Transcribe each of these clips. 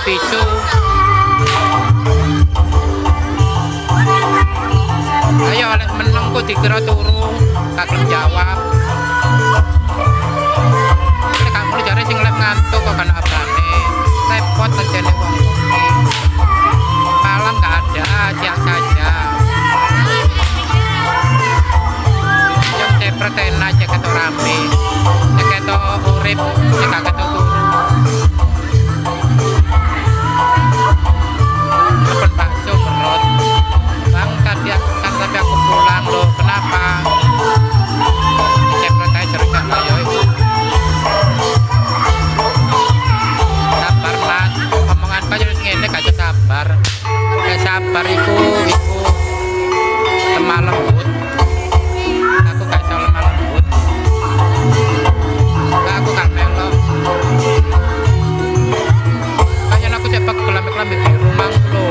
Bisu. Ayo oleh meneng ku dikira turu, gak gelem jawab. Nek kamu jare sing live ngantuk kok kan abane. Repot kerjane wong iki. Malam gak ada, siang saja. Yang cepret enak cek ketok rame. Cek ketok urip, cek gak ketok turu. Telepon bakso perut. Bang, tadi aku kan tapi aku pulang loh. Kenapa? Cepret aja cerita ayo iku. Sabar Mas, omongan kaya wis ngene gak iso sabar. Gak sabar iku iku lemah lembut. Aku gak iso lemah lembut. Aku gak melok. Kayaknya aku cek pegel ambek klambi biru mang lho.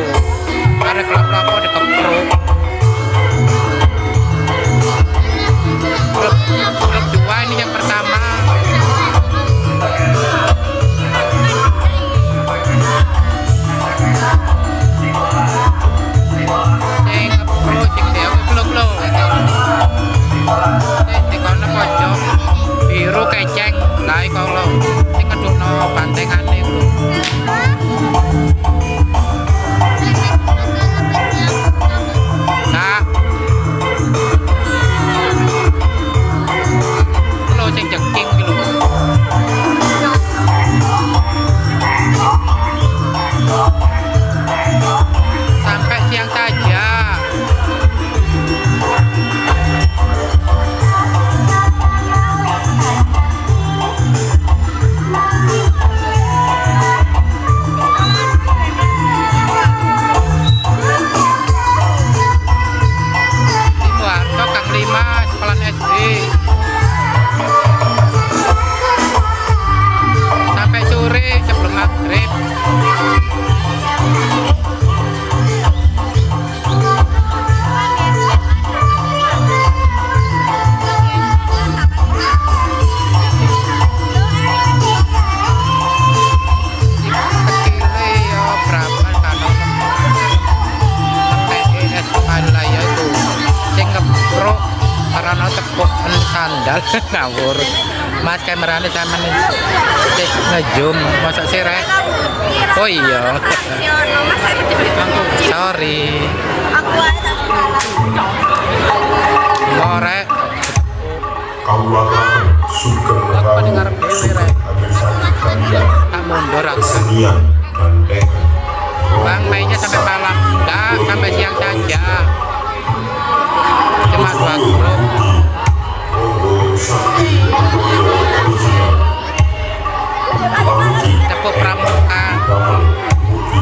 Arek kelap apa dikepruk. Grup grup 2 ini yang pertama. Sing ngepruk sing dhewe kluk lho. Sing di kono pojok biru keceng. Lah iku lho sing ngedukno bantengane lho. Kak. Lho sing jeking iki lho. Sampai siang saja. Sidoarjo Gang 5 Sekolah SD. Sampai sore sebelum maghrib. Kecile ya berapa kan TES lah ya itu sing ngepruk karena tepuk sandal ngawur. Mas kamerane sampean sik ngezoom mosok sih rek. Oh iya. Sorry. Mau rek. Kawula Sugeng Aku paling Rawuh ngarep dhewe Sugeng rek. Hadir kalian Tak mundur aku. Kesenian Bantengan Bang mainnya sampai malam enggak, sampai siang saja. Cuma dua grup. Monggo Sakti Handoyo Original Pamuji Tepuk pramuka. Damel Mugi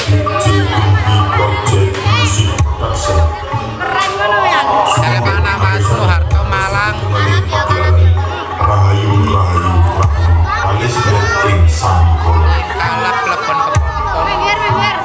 DJ Ruby Project Music Production. Keren ngono ya. Dari mana Mas? Soeharto Malang. Rahayu Rahayu Rahayu Alis ing Sambikolo. Kalap klepon kepompong. Minggir, minggir.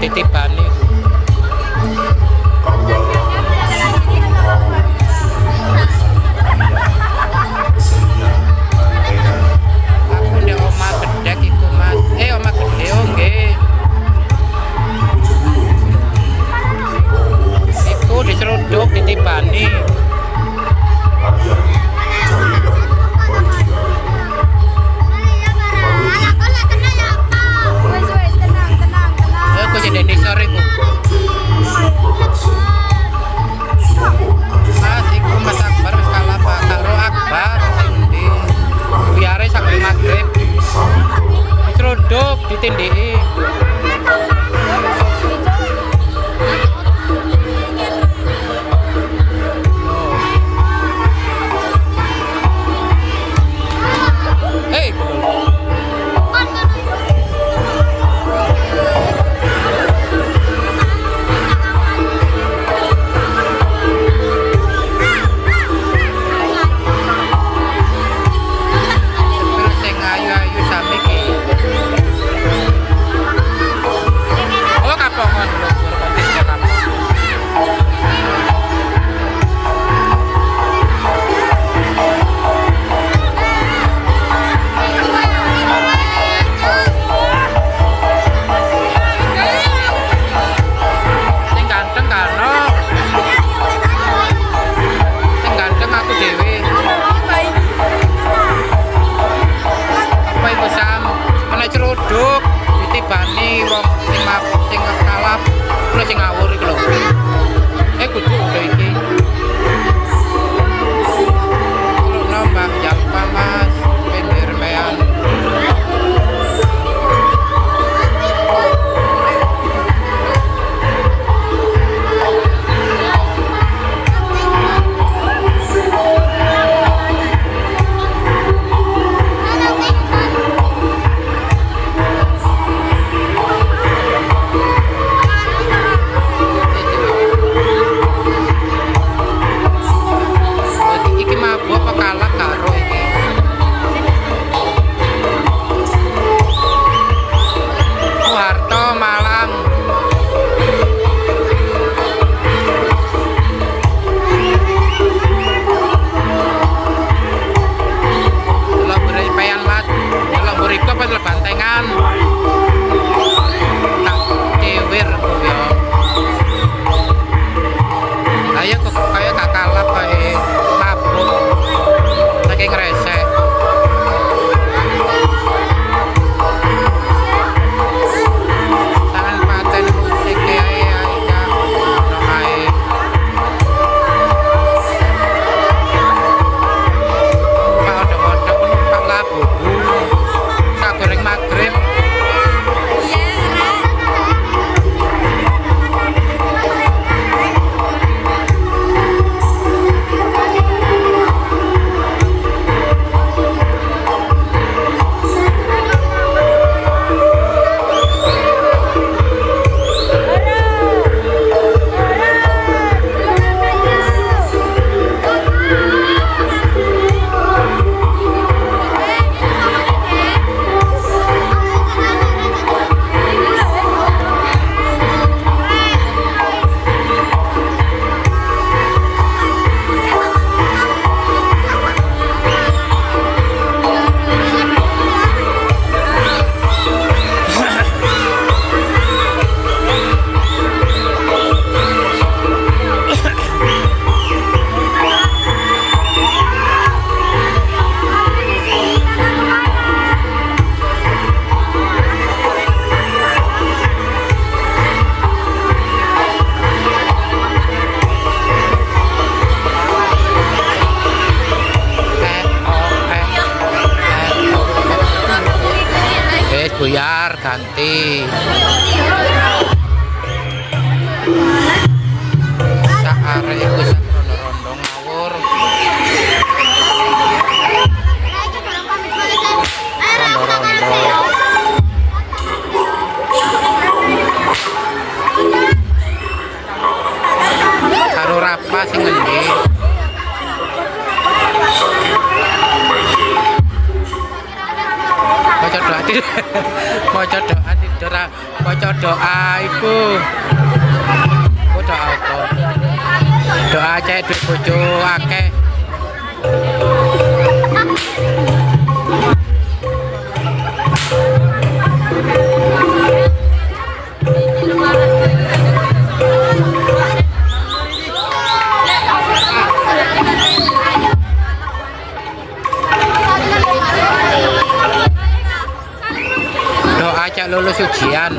Titipane iku. Aku ndek omah gedhek iku, Mas. Eh, omah gedhe, oh nggih. Iku diseruduk ditibani. Wes wes, tenang tenang tenang. Eh, kok sing ndek nisor iku. Mas, iku Mas Akbar wis kalah Pak karo Akbar sing ndi. Biare sampe maghrib. Diseruduk ditindiki. Oh. Eh, terus sing ayu-ayu sami ki. Oh, kapongan lho, kontisnya kapok. Sing ganteng kano. Sing ganteng aku dhewe. Apa iku Sam? Ana ceruduk ditibani wong sing mabuk sing kalap terus sing ngawur iku lho. Eh, kudu udah iki. Lho Mbak Jalpa Mas, pinggir mean. Iki mabuk apa kalap karo iki. Soeharto Malang. Delok mburi peyan Mas. Delok mburiku apa delok bantengan. Tak cewir ku ya. Lah ya kok kaya gak kalap kae mabuk. Saking resek. Tangan paten musik ae ae Cak. Ono ae. Numpak odong-odong numpak labubu. Sak goreng magrib. Eh, oh, eh, eh, oh, eh. Wis buyar ganti. Sak arek iku sak rondo-rondo ngawur. Rondo-rondo. Karo Rapa sing ngendi? Maca doa. Maca doa tidur, maca doa iku. Ku doa apa? Doa cek duit bojo akeh. Doa cek lulus ujian.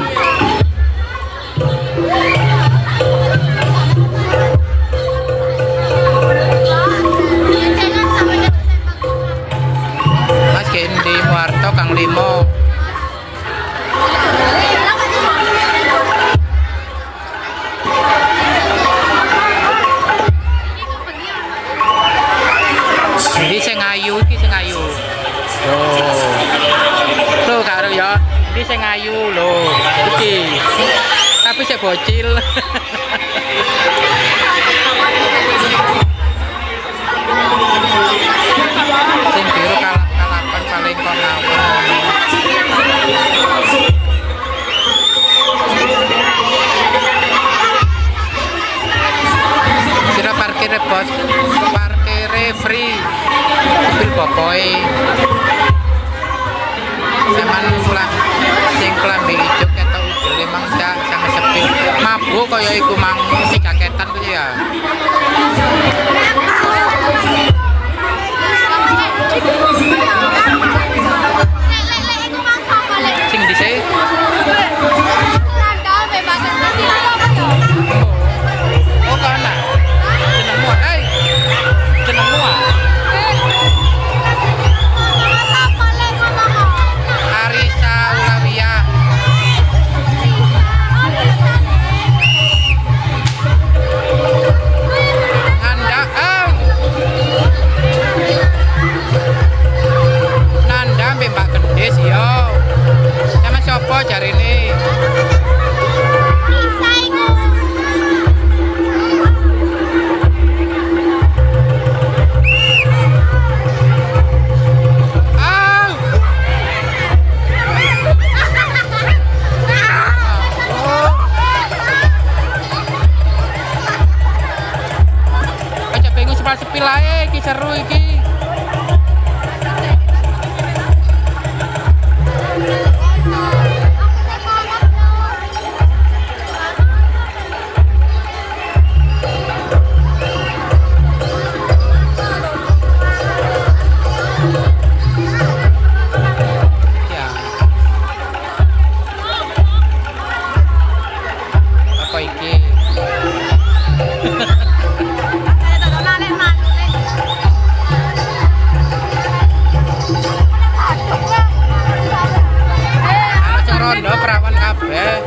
Mas Kendi Muarto Kang Limo. Ndi sing ayu iki sing ayu. Lho. Lho karo ya, ndi sing ayu lho. Iki. Tapi sik bocil. Sing biru kalap-kalapan paling kok ngawur ngono. Kira parkire bos, parkire free. Sepil boboe. Zaman pulang sing klambi ijo ketok udele mang cak sama sepil. Mabuk kaya iku mang sing jaketan kuwi ya. Sing dhisik. Oh, kana. Jenengmu, eh. Jenengmu ah. Arisa Ulawiyah. Nanda, oh. Nanda mbek Mbak Gendis yo. Sama sapa jarine? Au. Aja bingung sepil-sepil ae iki seru iki. Ya. Apa iki? Ana sing rondo perawan kabeh.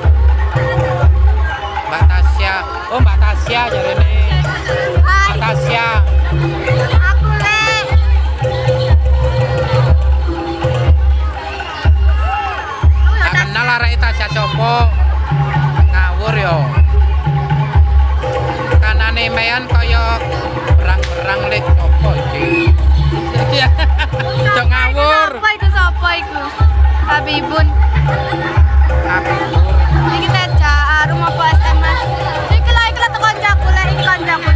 Mbak Tasya. Oh, Mbak Tasya jarene. Mbak Tasya. Aku lek. Tak kenal areke Tasya sapa. Ngawur yo. Kanane mean kaya berang-berang lek sapa iki? Iki ya. Cok ngawur. Apa iku sapa iku? Habibun. Ngawur. Iki teja rumah apa SMS. Iki lah iki lah teko kancaku lah iki kancaku.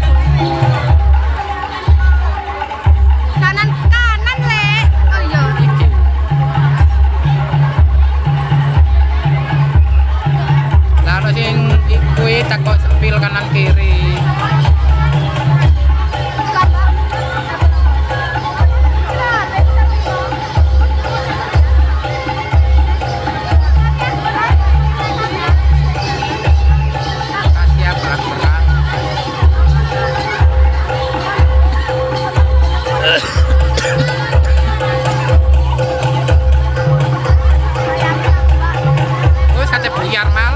Kanan kanan lek. Oh iya. Iki. Lah ono sing iku takok sepil kanan kiri. Tasya berang-berang. Wis kate buyar mal.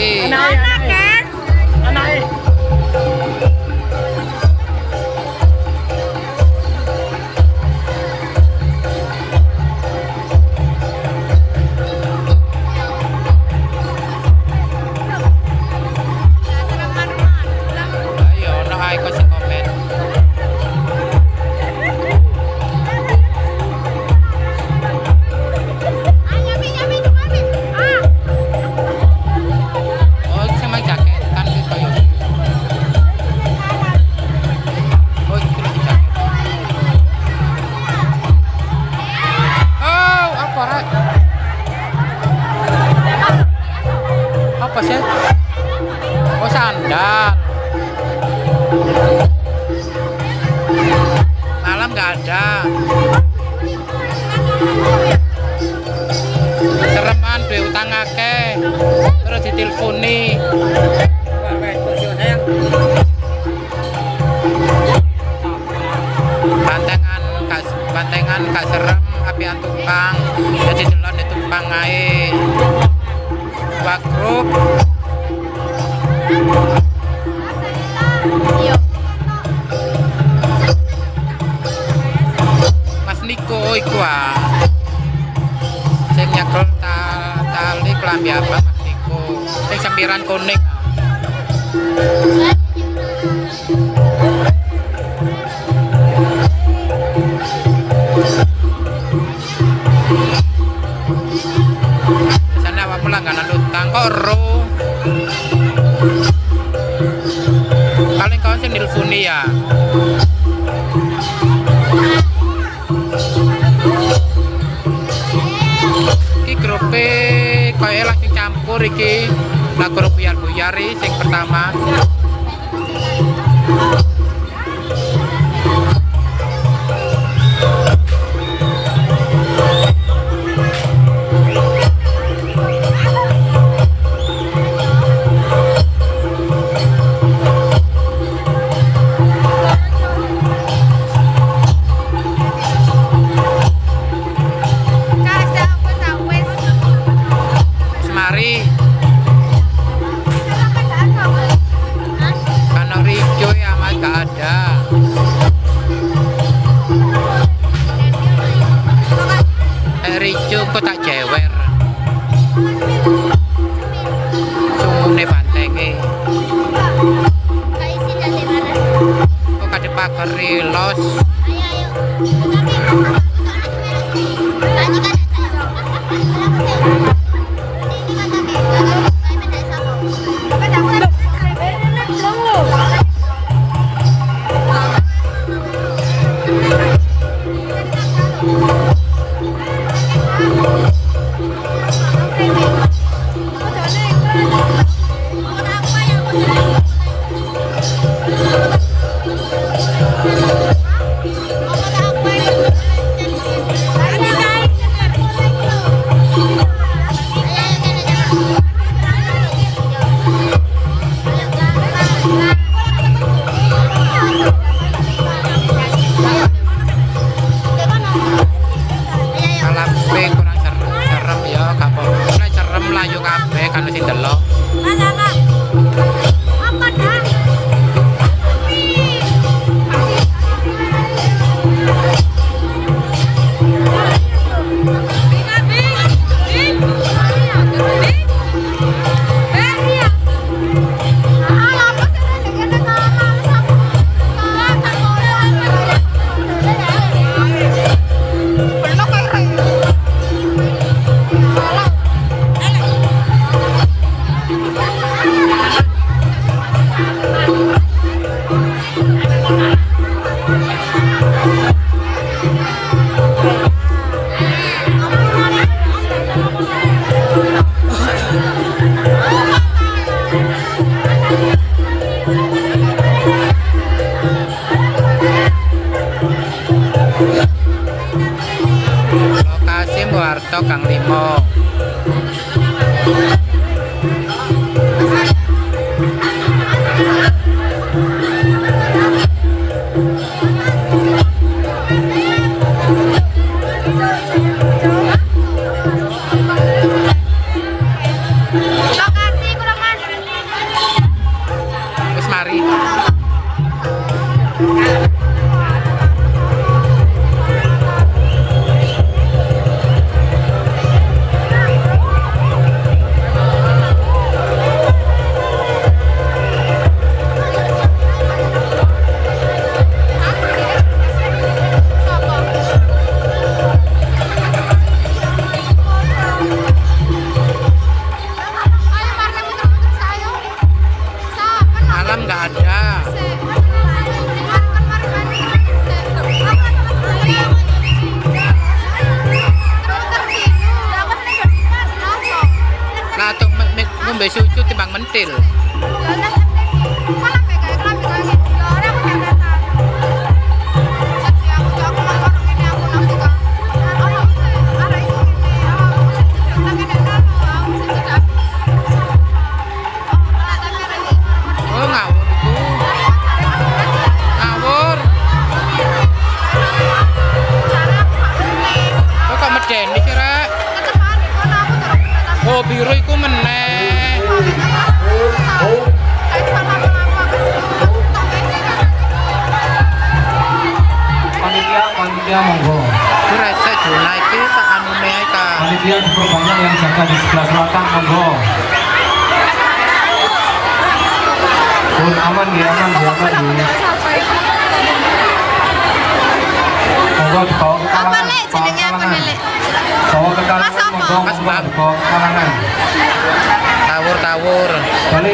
Iki. Anak kan? Anake. Ayo ono ae kok sing komen. Oh, iki sing mang jaketan iki koyo. Oh, iki lho jaket. Oh, apa rek? Apa sih? Oh, sandal. Malam nggak ada. Sereman duwe utang akeh. Terus ditelponi. Pantengan gak pantengan gak serem apian tukang. Jadi delon di tukang ae. Dua grup. Mas Niko iku ah. Sing nyekel tali klambi abang Mas Niko. Sing sempiran kuning. Sana awakmu langganan utang kok ero. Paling kawan sing nelfoni ya. Iki grupe koyo langsung campur iki. Lah grup buyar-buyar iki sing pertama. Semari karena Rico ya mas gak ada. Rico kok tak jewer. Sungune bantenge. Kok kade pageri los. ngombe susu timbang mentil. Ya nah, malah kayak kelambi kayak gitu. Ya ora aku Jakarta. Sedih aku aku nang kono ngene aku nang tukang. Ono arek iku ngene, aku sing cedek tak kene kono, aku sing cedek. Oh, malah tak kene iki. Oh, ngawur iku. Ngawur. Kok kok medeni sih, Rek? Oh, biru iku meneh. Panitia, panitia monggo. Iku resek Juna iki tak anune ae ka. Panitia diperbanyak yang jaga di sebelah selatan monggo. Pun aman ya, aman ya, aman ya. Monggo dibawa ke Apa kalangan. lek Bawa ke jenenge aku kalangan. lek? Bawa ke kalangan Mas apa? monggo, Mas monggo Bang. dibawa ke kalangan. Tawur-tawur. Balik.